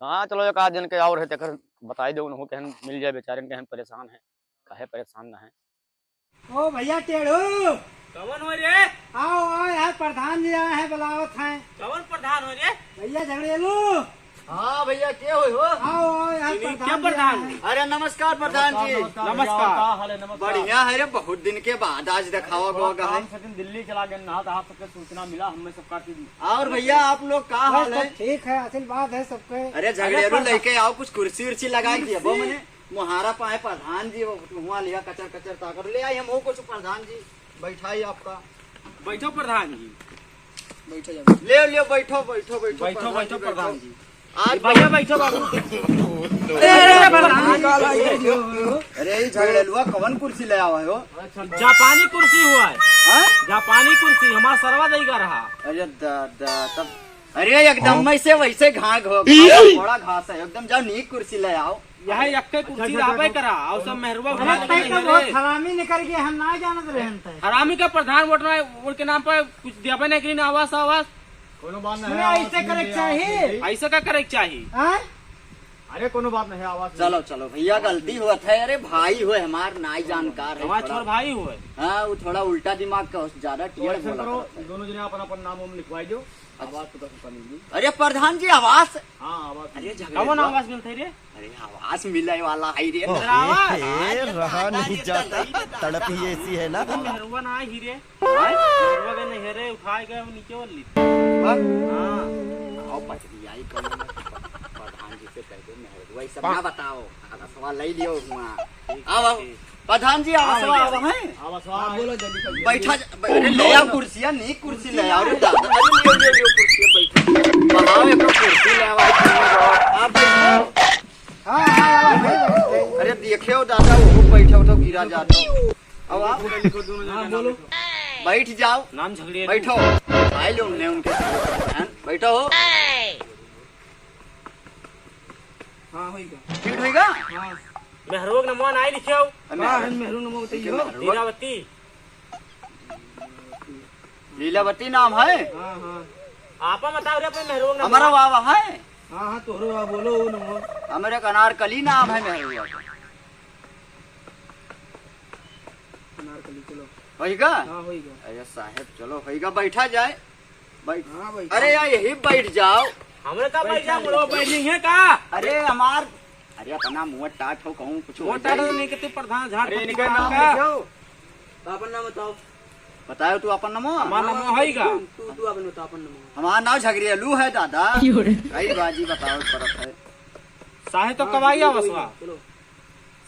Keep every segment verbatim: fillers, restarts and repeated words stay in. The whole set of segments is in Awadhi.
हाँ, चलो, एक आध जन के और है, तेकर बताई दे, उन्हों के हन मिल जाए बेचारे, के हन परेशान है, काहे परेशान ना है। ओ भैया टेढ़ू, कौन हो रे? आओ, आओ, यहाँ प्रधान जी आए हैं, बुलावत हैं। कौन प्रधान हो रे? भैया झगड़ेलू। हाँ भैया, के हो, हो? आओ, आओ, यहाँ इन्हीं प्रधान क्या जी प्रधान आए हैं। हो? अरे नमस्कार प्रधान जी। नमस्कार, नमस्कार। नमस्कार। भैया, का हाल है? नमस्कार। बढ़िया है रे, बहुत दिन के बाद आज देखावा अरे, थोड़ा गोगा है। काम से दिन दिल्ली चला गए ना, तो आप सबके सूचना मिला, हमें सबका चीज। और भैया, आप लोग का बस हाल सब है? ठीक है, आशीर्वाद है सबके। अरे झगड़ेलू अरे, लेके आओ, कुछ कुर्सी उर्सी लगा के कुर्सी? अब मने मुहारा पाए प्रधान जी, वो हुआ लिया कचर कचर ताकत ले आई हम हो कुछ प्रधान जी, बैठाई आपका। बैठो प्रधान जी। बैठो जाओ। ले, ले, बैठो, बैठो, बैठो, बैठो, प्रधान बैठो जी, बैठो। प्रधान जी। आज भैया बैठो बाबू। अरे, अरे, प्रधान जी। अरे, ये झगड़ेलुआ कौन कुर्सी ले आवा हो? जापानी कुर्सी हुआ है। हाँ? जापानी कुर्सी हमारा सरवा दई का रहा। अरे दादा, तब अरे एकदम हाँ? में से वैसे घाघ हो, घाघ, बड़ा घास है, एकदम जाओ नीक कुर्सी ले आओ। यह एक कुर्सी अच्छा, रहबे अच्छा। करा, और सब मेहरुआ अरे उठा तै लेके तो बहुत हरामी निकल गए, हम ना जानत रहे तै। हरामी का प्रधान वोट ना, वोट के नाम पर कुछ देबे नहीं करी ना आवास, आवास। कोनो बात नहीं सुने, है, आवास ऐसे मिल करे के गया, चाहिए। आवास मिल गई। ऐसे का करे के चाहिए? हाँ? अरे कोनो बात नहीं, आवास मिल चलो, गई। चलो भैया, आवास गलती मिल हुआ था। अरे भाई हुए हमार, नाई जानकार है हमार थोड़ा। छोट भाई हुए। हाँ, वो थोड़ा उल्टा दिमाग का, ज्यादा तो टेढ़ ऐसे बोला करो, करता है। दोनों जने अपन अपन नाम वाम लिखवाई दो। अच्छा। आवास पता पता नहीं मिली। अरे प्रधान जी, आवास। हाँ, आवास अरे मिली। झगड़े कौन हुआ। आवास मिलते रे? अरे आवास मिले वाला है रे। अरे आवास। ए, रहा नहीं जाता, तड़प ही ऐसी है ना। मेहरुआ ना ही रे। हाँ? मेहरुआ के नहरे उठाए गए, वो नीचे वाली। हाँ? हाँ। आओ पचरी आई कौन है? प्रधान जी से कह दो, मेहरुआ ये सब ना बताओ। आवासवा ले लियो हुआ। ठीक आओ, आओ। ठीक। प्रधान जी, आवासवा, हाँ, आवा है। आवासवा हाँ, है। बोलो जल्दी, जल्दी। बैठा जा, बै-, अरे, ले आओ कुर्सिया, नी कुर्सी ले आओ रे दादा। अरे, ले, ले, ले, कुर्सी बैठा। बढ़ाओ, एक कुर्सी ले आओ। आप बैठो। हाँ, हाँ, हाँ, भाई, भाई, भाई। अरे, देखे हो दादा, वो बैठे हो तो गिरा जाता हो। अब आप लिखो, दोनों हाँ, जने बोलो। नाम लिखो। बैठ जाओ। नाम झगड़े बैठो। आए लो उनने उनके साथ। बैठो। हाँ, होइगा। फिट होइगा? हाँ। मेहरुआ के नमवा नाई लिखे हो? अरे का है मेहरू नमवा बताइए हो? मेहरुआ? लीलावती। लीलावती नाम है? हाँ, हाँ। आपा बताओ रे अपने मेहरुआ के नमवा। हमारा वाह वाह है? हाँ, हाँ, तोहरो वाह बोलो वो नमवा। हमारे का अनारकली नाम है मेहरुआ का। अनारकली, चलो। होइगा? हाँ, होइगा। अरे साहेब, चलो, होइगा, बैठा जाए। बैठ। हाँ, बैठा। अरे यार, यही बैठ जाओ। हमरे का बैठ जाओ, बैठ जाओ। बैठ जाइए का? अरे हमार, अरे अपना मुँह टाट हो, कहूँ कुछ हो मुँह टाट जाए। हो, नहीं कहते प्रधान, झाड़ अरे फूँक इनका दिमाग नाम का। लिखाओ। तो अपन नाम बताओ। बताओ तू अपन नाम। हमार नाम है का? तू, तू अपन बता, अपन नाम। हमार नाम झगड़ियालू है दादा। क्यों रे? कई बाजी बताओ पड़त है। साहे तो हाँ, कब आई चलो, आवासवा? चलो।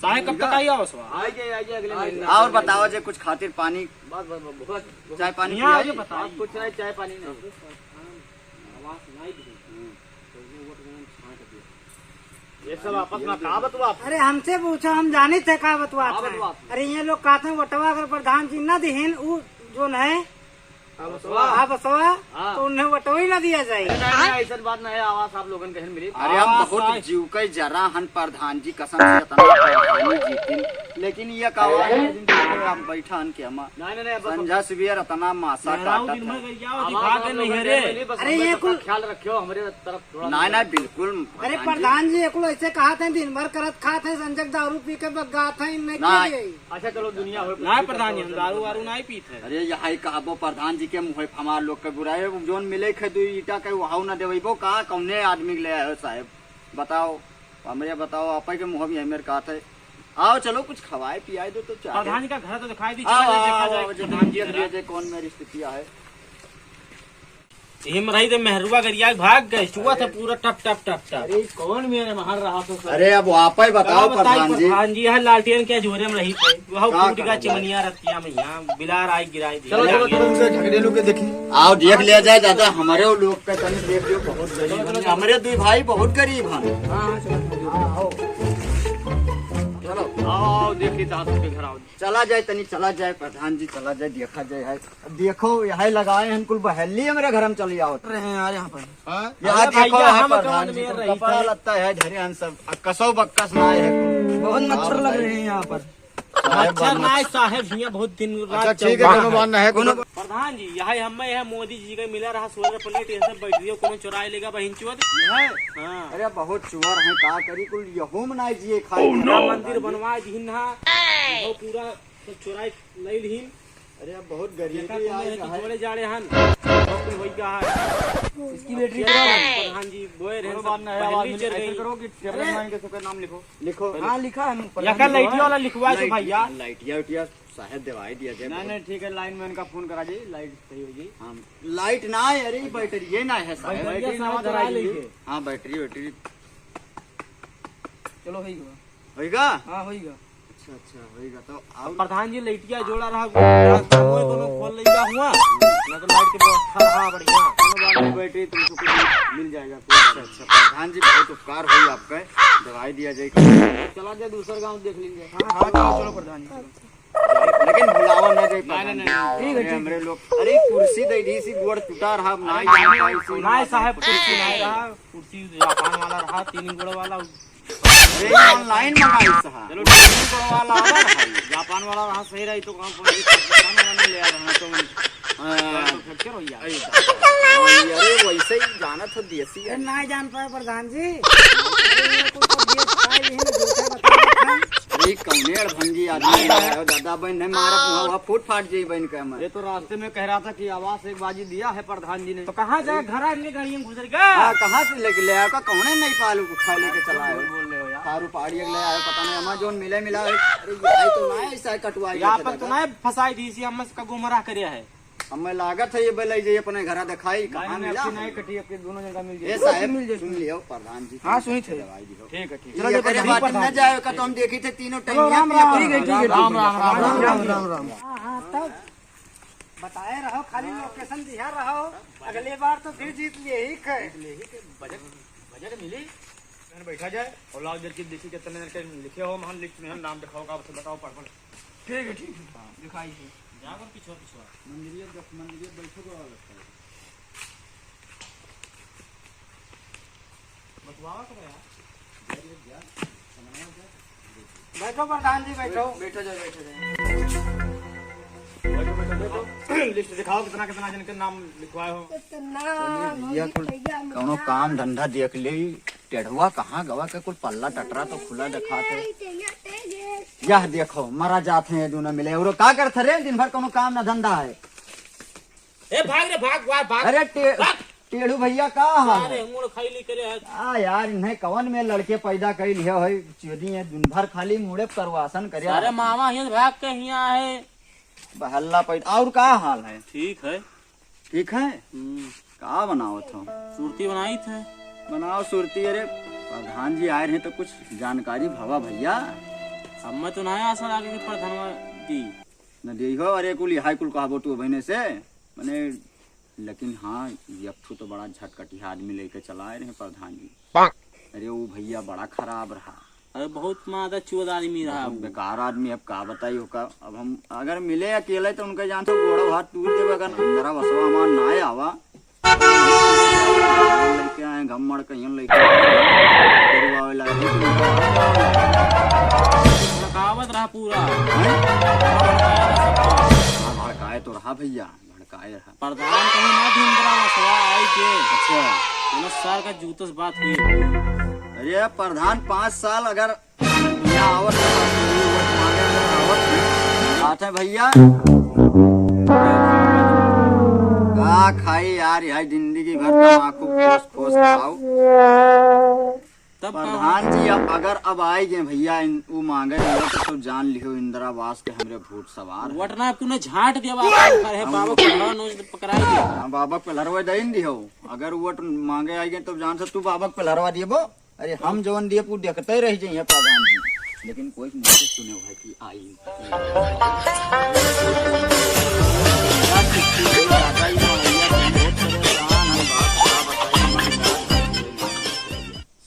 साहे कब तक आई आवासवा? आ जाए, आ जाए अगले महीने। और बताओ जे कुछ खातिर पानी, बस, बस, बस, बहुत, बहुत। चाय पानी यहाँ पियाई? आइए बताइए। आप कुछ नहीं, चाय पानी नहीं। आवास नहीं दी। हम्म। तो उन्हें वोट देना छांट दिया। ये सब आपस में का बतुआ? अरे हमसे पूछो, हम जाने थे का बतुआ का था। बतुआ? अरे ये लोग कहते हैं वोटवा अगर प्रधान जी ना दिहिन, उ जोन है हाँ, बसवा। हाँ, बसवा, हाँ। तो उन्हें वोटो ही ना दिया जाए। अरे, नहीं, नहीं, ऐसन बात नहीं है, आवास आप लोगन के हन मिली। अरे, हम आवास बहुत आए। जीव के जरा हन प्रधान जी, कसम से इतना प्रधानी जीतिन, लेकिन ये का आवास है, जिन हम बैठा हन के हम नहीं, नहीं, नहीं, बस संझा सुबेर इतना मासा मेहरारू काटत दिन भर है। गइया, आवास दिखा आप के लोगन नहीं के रे। हन मिली, बस अरे, हमरे ये सबका कुल ख्याल रखियो, हमरे तरफ थोड़ा नहीं, नहीं, बिल्कुल। अरे, प्रधान जी, प्रधान जी, ये कुल ऐसे कहा थे, दिन भर करत खात है, संजय दारू पी के बगात है, इनने नहीं। के लिए। अच्छा, चलो, दुनिया होए, ना कुछ प्रधान जी, हम करते दारू हो। वारू नहीं पीते। अरे, यही कहबो प्रधान जी के मुँह पे हमार लोग के बुराई, जोन मिले खे दुई ईटा के, वहाऊ न देवेबो का, कौने आदमी के ले आयो साहेब? बताओ, हमरे बताओ, आपे के मुँह भी हमें कहत है। आओ, चलो, कुछ खवाए पियाए दो तो चाहे। प्रधान जी का घर तो दिखाई दी, आओ, चला जाए, देखा आओ, जाए, आओ, प्रधान जी देख का। लिया जाए, कौन मेरी स्थिति है। एही में रही थे मेहरुआ गरिया के भाग गए, चुआ था पूरा टप, टप, टप, टप। अरे, कौन मेरे महल रहा तो सर? अरे, अब आप ही बताओ, का बताई प्रधान जी। प्रधान जी, यहाँ लालटेन के झोरे में रही थे। वहाँ का फूट गया करब? चिमनिया रतिया में, यहाँ बिलार आई गिराई दिया। चलो, चलो, चलो, उनसे झगड़ेलू के देखी। आओ, देख लिया जाए, दादा, हमारे वो लोग का तनी देख लियो, बहुत गरीब हैं। हमारे दुई भाई बहुत गरीब हैं। हाँ, हाँ, चलो, चलो। हाँ, आओ। चलो, आओ, देखी, दादा के घर आओ। चला जाए, तनी चला जाए, प्रधान जी, चला जाए, देखा जाए, है। देखो, यह लगाए हैं, कुल बहेली हमरे घर में चली आवत रहे हैं यार यहाँ पर। हाँ? यहाँ अरे देखो, भैया, यहाँ हम प्रधान कौन जी मेर को रही कपड़ा थे? लत्ता है, झरे हैं सब। आ, कसो बक्कस ना है कुल। बहुत मच्छर लग रहे हैं यहाँ पर। साहेब मच्छर बाबू। ना है साहेब, हियाँ बहुत दिन रात अच्छा, ठीक है, चौबीस कोनो बात ना है, कोनो कोनो हाँ जी, यही हमें यह मोदी जी के मिला रहा सोलर प्लेट, ये सब बैटरी कोनो चुराए लेगा बहिन चोद। यह? हाँ। अरे बहुत चुअर है, का करी कुल यहूम ना जिए खाए। Oh, no! मंदिर बनवाए दिहिन हा, वो पूरा सब चुराए ले लिहिन। अरे अब बहुत गरीबी देखा तुमने आई है कि है। जोड़े जाड़े हन, सब कुल होई का है। इसकी बैटरी ये गिरा। प्रधान जी बोए रहे कोनो सब बात नहीं, आवाज पहली मिले, चढ़ ऐसे गई। करो कि टेबल अरे। मान के सबका नाम लिखो। लिखो। हाँ, लिखा है, प्रधान यका जी। लाइटिया वाला लिखवाए तो लाइट, भैया। लाइटिया उटिया साहेब देवाई दिया जाए। नहीं, नहीं, ठीक है, लाइन में इनका फोन करा जी, लाइट सही होगी। हाँ, लाइट ना है, अरे बैटरी ये ना है साहेब। बैटरी बैटरी ना ना धरा धरा लीजिए। लीजिए। हाँ, बैटरी, बैटरी। चलो, होई गवा। होई गा? हाँ, होई गा। अच्छा, अच्छा, होई गा। तो अब और प्रधान जी लाइटिया जोड़ा रहा, रास्ता में कोनो खोल ले जा हुआ, ना तो लाइट की व्यवस्था रहा बढ़िया। कोनो बात नहीं, बैटरी तुमको कुछ मिल जाएगा, कोई अच्छा, अच्छा, प्रधान जी, बहुत उपकार होई आपका, दवाई दिया जाए। चला जाए दूसरा गाँव देख लीजिए। हाँ, हाँ, चलो, चलो प्रधान जी, चलो। लेकिन भुलावा ना जाए नहीं, प्रधान नहीं, जी। नहीं। ठीक है, अरे, ठीक है। हमरे लोग, अरे, कुर्सी दे दी, सी गोड़ टूटा रहा, अब ना अरे, जान नहीं, पाई, सी नहीं, बात साहब, है। कुर्सी नहीं रहा, कुर्सी जापान वाला रहा, तीन गोड़ वाला। अरे, online मंगाई साहब। चलो, तीन गोड़ वाला आवा रहा, जापान वाला रहा, सही रही तो काम पड़ी, पाकिस्तान वाला नहीं ले आ रहा, तो, हाँ। तो fracture हो गया। अरे, अरे, वैसे ही जाना था देसी अरे, है। ना जान पाए प्रधान जी। अरे, ये कुल तो देश का ही है, झूठे बता रहे हैं। अरे, कौने अड़भंगी आदमी आयो, दादा बहन नहीं मारत हुआ, हुआ फूट फाट जाई बहन के हमर। ये तो रास्ते में कह रहा था कि आवास एक बाजी दिया है प्रधान जी ने। तो कहाँ जाए? घर आदमी गाड़ी में घुसर गया। हाँ, कहाँ से लेके ले आया? कौने नहीं पालू को खा लेके चला आयो? बोल रहे हो यार। खारू पहाड़ी ले आयो, पता नहीं, हमार जोन मिले मिला है। अरे, ये आई तो ना है, ऐसा कटवाई ये के आपन तो दादा। ना फंसाई दी, इसी हम इसका गुमराह करे है। हमें लागत है ये बेलाई जे अपने घरा दिखाई, नहीं, कहाँ नहीं, मिला आपकी है? नहीं कटी, आपके दोनों जगह मिल ए जाएगी। साहब, मिल जाएगी। सुन लियो, प्रधान जी हाँ, सुनी थे। दवाई दियो। ठीक है, ठीक है। ये चलो, करे बात न जाए का तो हम देखी थे तीनों चलो, टाइम राम यहाँ राम। पे ठीक है, ठीक है, राम, ठीक है। राम, राम, राम, राम, राम, राम। हाँ, हाँ, तब बताए रहो, खाली location दिया रहो, अगले बार तो फिर जीत लिए ही खे। जीत लिए ही खे, बजट, बजट मिली। बैठा जाए और लाओ जर की देखी कितने जन के लिखे हो, हम list में हम नाम दिखाओ, का बताओ, पढ़, पढ़। ठीक है, ठीक है। हाँ, दिखाई है। जा कर पीछे, पीछे। मंदिरिया देख, मंदिरिया बैठो तो लगता है। बतवावा करो यार। जा, जा, जा। समझना क्या? बैठो प्रधान जी, बैठो। बैठो जाओ, बैठो जाओ। बैठो, बैठो, बैठो। List दिखाओ, कितना, कितना जन के नाम लिखवाए हो? कितना भैया, कुल कौनो काम धंधा देख ले। टेढ़वा कहाँ गवा के कुल पल्ला टटरा तो खुला दिखात है। यह देखो, मरा जात हैं ये दोनों मिले। और का करत रे? दिन भर कोनो काम ना धंधा है। ए, भाग रे, भाग, भाग, भाग। अरे टे-, भाग। टेढ़ू भैया का हाल अरे, है? मुड़ खाई ली करे है। आ यार, इन्हें कवन में लड़के पैदा कई लिया है? चोदी है, दिन भर खाली मुड़े करवासन करे। अरे मामा, हियां से भाग के हियां है। बहल्ला पैदा, और का हाल है? ठीक है। ठीक है? हम्म। का बनावत हो? सुरती बनाई थे। बनाओ सुरती। अरे, प्रधान जी आए रहे तो कुछ जानकारी भवा भैया। हमें तो ना आशा लागे कि प्रधानवा दी। न दी हो, अरे, कुल हाई कुल कहबो तू बहने से। मने, लेकिन हाँ, एक ठो तो बड़ा झटकटिया आदमी लेके चला आए रहे प्रधान जी। अरे, वो भैया बड़ा खराब रहा। अरे, बहुत मादा चोद आदमी रहा बहुत वो। बेकार आदमी, अब का बताई ओका। अब हम अगर मिले अकेले तो उनके जान से गोड़ो हाथ टूट देबे, अगर अंदरा वसवा मान ना आवा। लेके आए, घम्मड़ कहियन लेके आए। फिर वो आवे लगा, भड़कावत रहा पूरा। हैं? हाँ, भड़काए तो रहा भैया, भड़काए रहा। प्रधान कहीं ना धुंधरा वसवा आई के। अच्छा। उन्हें सर का जूतों से बात हुई। अरे प्रधान, पाँच साल अगर यहाँ आवत है, आवत है। बात है भैया। का खाई यार, यह जिंदगी भर तमाकू खोस खोस खाओ। तब का प्रधान जी, अब अगर अब आई गए भैया, इन, वो मांगे वोट, तो जान लिहो इंदिरावास के हमरे भूत सवार है। वोट ना, तूने झांट दिया बाबा, अरे हम बाबा को नोच पकड़ाई दिया। हाँ, बाबा को लड़वे दे दिहो। अगर वोट मांगे आई गए, तो जान से तू बाबा को लड़वा दिए वो। अरे हम जवन दिए, वो देखते रह जाइए प्रधान जी। लेकिन कोई मुझसे सुने है कि आई।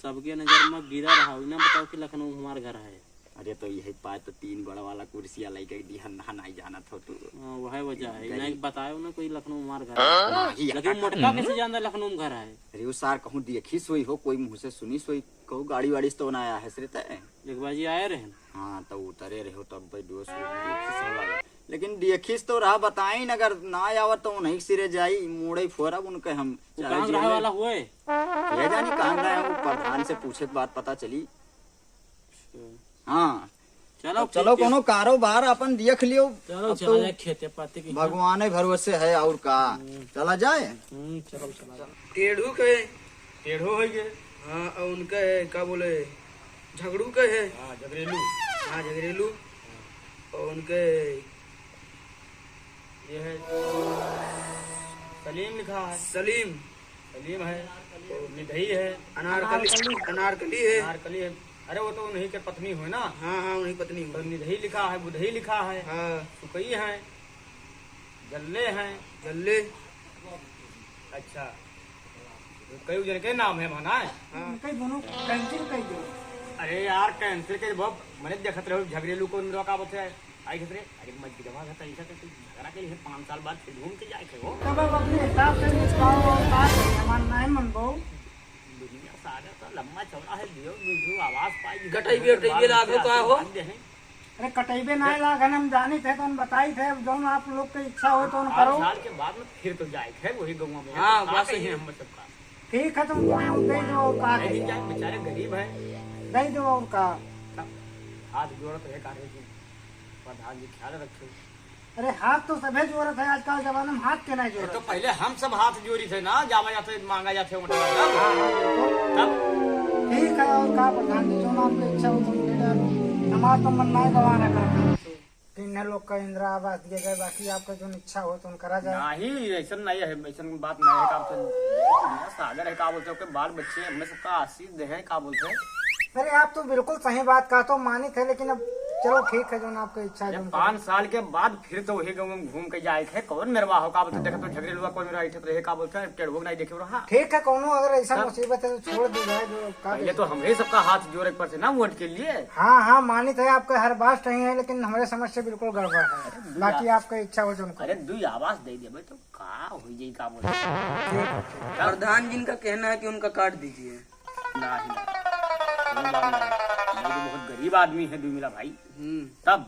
सबके नजर में गिरा रहा हो, ना बताओ कि लखनऊ हमार घर है। अरे तो यही पाए तो तीन बड़ा वाला कुर्सिया लेके दिहन ना, नहीं जानत हो तू। हाँ, वह वजह है। गरीब। नहीं बतायो ना कोई लखनऊ हमार घर है। हाँ, ये लेकिन का मोटका कैसे जानता लखनऊ में घर है? अरे वो सार कहूँ देखी सोई हो, कोई मुँह से सुनी सोई, कहूँ गाड़ी वाड़ी से तो ना आया है सिरते। एक बार जी आए रहे। हाँ, तो उतरे रहे हो तब भाई दोस्त देखी सो लगा। लेकिन देखिस तो रहा, बताइन, अगर ना आवत तो उन्हीं के सिरे जाई, मूड़े फोरब उनके हम। वो चाहे कहाँ जेल रहे में। वाला हुए? ये जानी कहाँ गए, वो प्रधान से पूछे के बाद पता चली। हाँ। चलो, अब चलो, ठीक है। कोनो कारोबार अपन देख लियो। चलो, अब चला तो जाए खेते पाती की। भगवाने भरोसे है और का। हम्म। चला जाए। हम्म, चलो, चला जाए। टेढ़ू के। टेढ़ो है ये। हाँ, और उनका है, का बोले, झगड़ू का है। हाँ, झगरेलू। हाँ, झगरेलू। और उनके ये है, सलीम लिखा है। सलीम। सलीम है, निधई है। अनारकली, अनारकली। अनारकली है। अनारकली है। अरे, वो तो उन्हीं के पत्नी हुए ना। हाँ, हाँ, उन्हीं पत्नी तो हुए। निधई लिखा है, बुधई लिखा है। हाँ। सुकई है, जल्ले हैं। जल्ले। अच्छा, कई जन के नाम है माना है। हाँ। कई दोनों cancel कर दो। अरे यार, cancel के बहुत मने देखत रहो, झगरेलू कौन रहो, का बोलते हैं? आई खतरे, अरे मत गिरवा का तरीका से तू झगड़ा के लिए पाँच साल बाद फिर घूम के जाए के हो। तब अब अपने हिसाब से निपटाओ और बात है, हमार नाय मनबो। दुनिया सागर तो लंबा चौड़ा है, दियो, दियो, आवाज पाई, गटई भी, गटई भी लागो का हो? बात दे हैं। अरे कटैबे नाय लागन, हम जानित है तो हम बताइत है, जौन आप लोग के इच्छा हो तो हम पाँच करो। साल के बाद में फिर तो जाए है वही गौवा में। हाँ, तो बस कहाँ यही। कहीं हम सबका। ठीक है, तुम दे दो और का नहीं करें? जाए, बेचारे गरीब हैं। दे दो और का। सब हाथ जोड़त रहे काहे कि प्रधान जी ख्याल रखे। अरे हाथ तो सभे जोड़त है, आजकल जमाना में हाथ के नहीं ये जोड़त। तो पहले हम सब हाथ जोड़ी थे ना, जावा जाते, मांगा जाते, उठा जाते। हाँ, हाँ, बिल्कुल। तब? ठीक है, और का प्रधान जी, जौन आपके इच्छा हो, तुम दे डालो। हमार तो मन नहीं गवाना करता। कि इन्हें लोग का इंदिरा आवास दिए गए, बाकी आपका जो इच्छा हो तो करा जाए। नहीं, ऐसा नहीं है, ऐसा बात नहीं है। का बोलते हैं, सागर है, का बोलते हैं, ओके, बाल बच्चे, हमने सबका आशीष दे हैं, का बोलते हैं। अरे आप तो बिल्कुल सही बात कहा, तो मानित है, लेकिन अब चलो ठीक है, जो ना आपका इच्छा है, अरे जो पाँच साल के बाद फिर तो वही गाँव में घूम के जाए है, कौन मेरवा हो, का बोलते हैं, देखा तो झगड़े लुआ कौन मेरा ऐठत रहे, का बोलते हैं, टेढ़ुआ नहीं देखे रहा। ठीक है, कौनो अगर ऐसा तब? मुसीबत है तो छोड़ दी जाए, जो का पहले कर तो सकते हम ही हैं। सबका हाथ जोड़े के पड़ते ना वोट के लिए। हाँ, हाँ, मानित है, आपका हर बात सही है, लेकिन हमारे समझ से बिल्कुल गड़बड़ है। अरे, दुई बाकी आ-, आपका इच्छा हो जो करो। अरे, दुई आवाज दे देबे तो का हो जाई, का बोले? ठीक है, ठीक है। प्रधान जी का कहना है कि उनका काट दीजिए। नहीं, नहीं। कोई बात नहीं। ये तो बहुत गरीब आदमी है, दुई मिला भाई। हम्म। तब